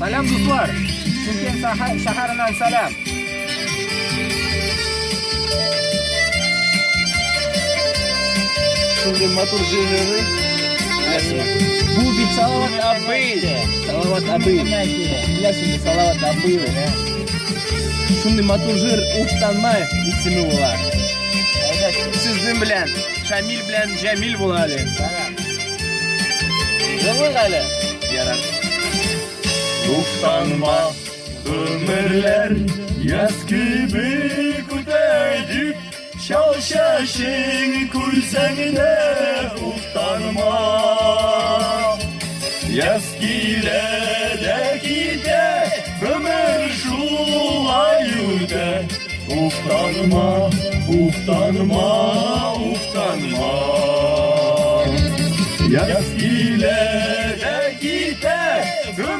Сәлам, дуслар! Шымкент шәһәреннән сәлам! Шундый матур җыр җырлый. Бу бит Салават абый! Салават абый. Беләсеңме, Салават абый ул. Шундый матур җыр Уфтанма исеме була. Сезнең белән Шамил белән Җәмил була әле. Җырлыйк әле. Ярар. Уфтанма, гомерләр яз кебек үтә дип, чал чәчең күрсәң дә уфтанма. Яз килә дә китә, гомер шулай үтә. Уфтанма, уфтанма, уфтанма. Яз килә дә китә, гомер.